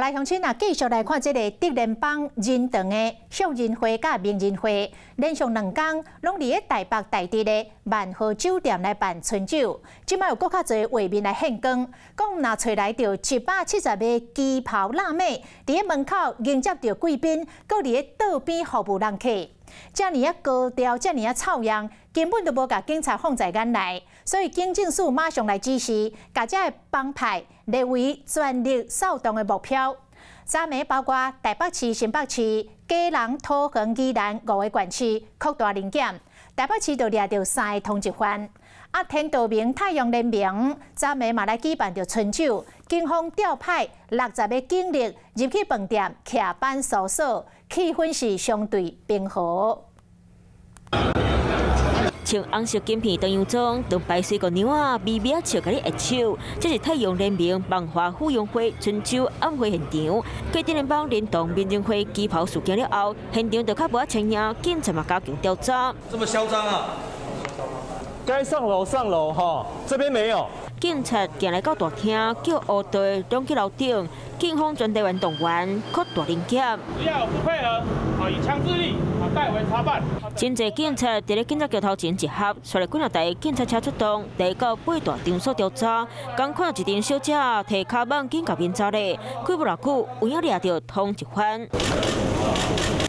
來鄉親啊，繼續來看這个竹聯幫仁長的育仁會佮明仁會，連續2工攏佇咧台北大直的萬豪酒店來辦春酒。這擺有閣較濟畫面來現光，講若揣來著170個旗袍辣妹，佇咧門口迎接著貴賓，閣佇咧桌邊服務人客，遮爾仔高調，遮爾仔臭樣，根本就無共警察放在眼內，所以警政署馬上來指示，共這个幫派列為全力掃蕩的目標。昨暝包括台北市、新北市、基隆、桃園、宜蘭五个縣市擴大臨檢，台北市就掠著三个通緝犯。啊，天道盟、太陽聯盟昨暝嘛來舉辦著春酒，警方調派60個警力入去飯店，徛班搜索，氣氛是相對平和。穿紅色金片唐洋裝，長排水姑娘仔，微微仔笑，共你握手。這是太陽聯盟萬華婦擁會春酒晚會現場。繼竹聯幫仁長明仁會旗袍事件了後，現場就較無遐清靜，警察嘛加強調查。這麼囂張啊！該上樓上樓哈，這邊沒有。警察行來到大廳，叫烏隊攏去樓頂，警方全隊員動員，擴大臨檢。只要不配合，啊，以強制力啊帶回查辦。真濟警察佇咧警察局頭前集合，率來幾若台警察車出動，來到八大場所調查。剛看到一陣小姐提跤蠓緊共𪜶走咧，過無偌久，有影掠著通緝犯。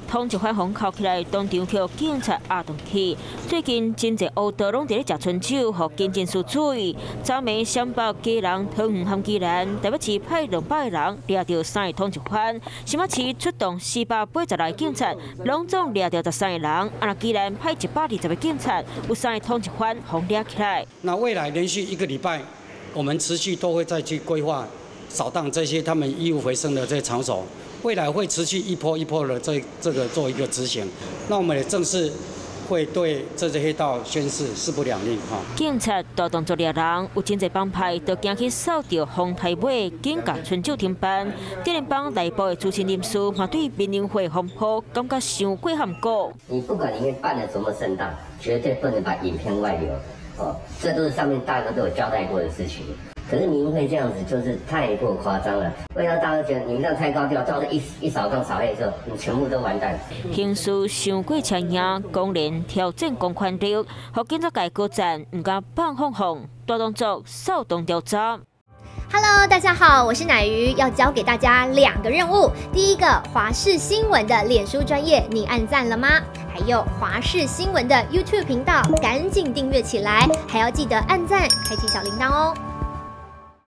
通緝犯予銬起來，當場予警察押轉去。最近真濟烏道攏佇咧食春酒，予警政署注意。昨暝雙北、基隆、桃園和宜蘭，台北市派200個人掠著三個通緝犯，新北市出動486個警察，攏總掠著13個人。啊，若宜蘭派120個警察，有三個通緝犯予掠起來。那未來連續一個禮拜，我們持續都會再去規劃掃蕩這些他們異物回聲的這些場所。未來會持續一波一波的這個做一個執行，那我們也正式會對這些黑道宣示勢不兩立哈。警察大動作掠人，有真濟幫派都驚去掃著風台尾，緊共春酒停辦。竹聯幫內部的資深人士嘛對明仁會風波感覺傷過含糊。你不管裡面辦得多麼盛大，絕對不能把影片外流，哦，這都是上面大哥都有交代過的事情。可是明仁會這樣子就是太過誇張了，會讓大家覺得你們這樣太高調，到時一掃蕩掃黑的時候，你全部都完蛋。刑事傷過車贏，公然挑戰公權力，予警察界高層毋敢放放放，大動作掃蕩調查。 Hello，大家好，我是乃瑜，要教給大家兩個任務。第一個，華視新聞的臉書專頁，你按讚了嗎？還有華視新聞的 YouTube 頻道，趕緊訂閱起來，還要記得按讚，開啟小鈴鐺哦。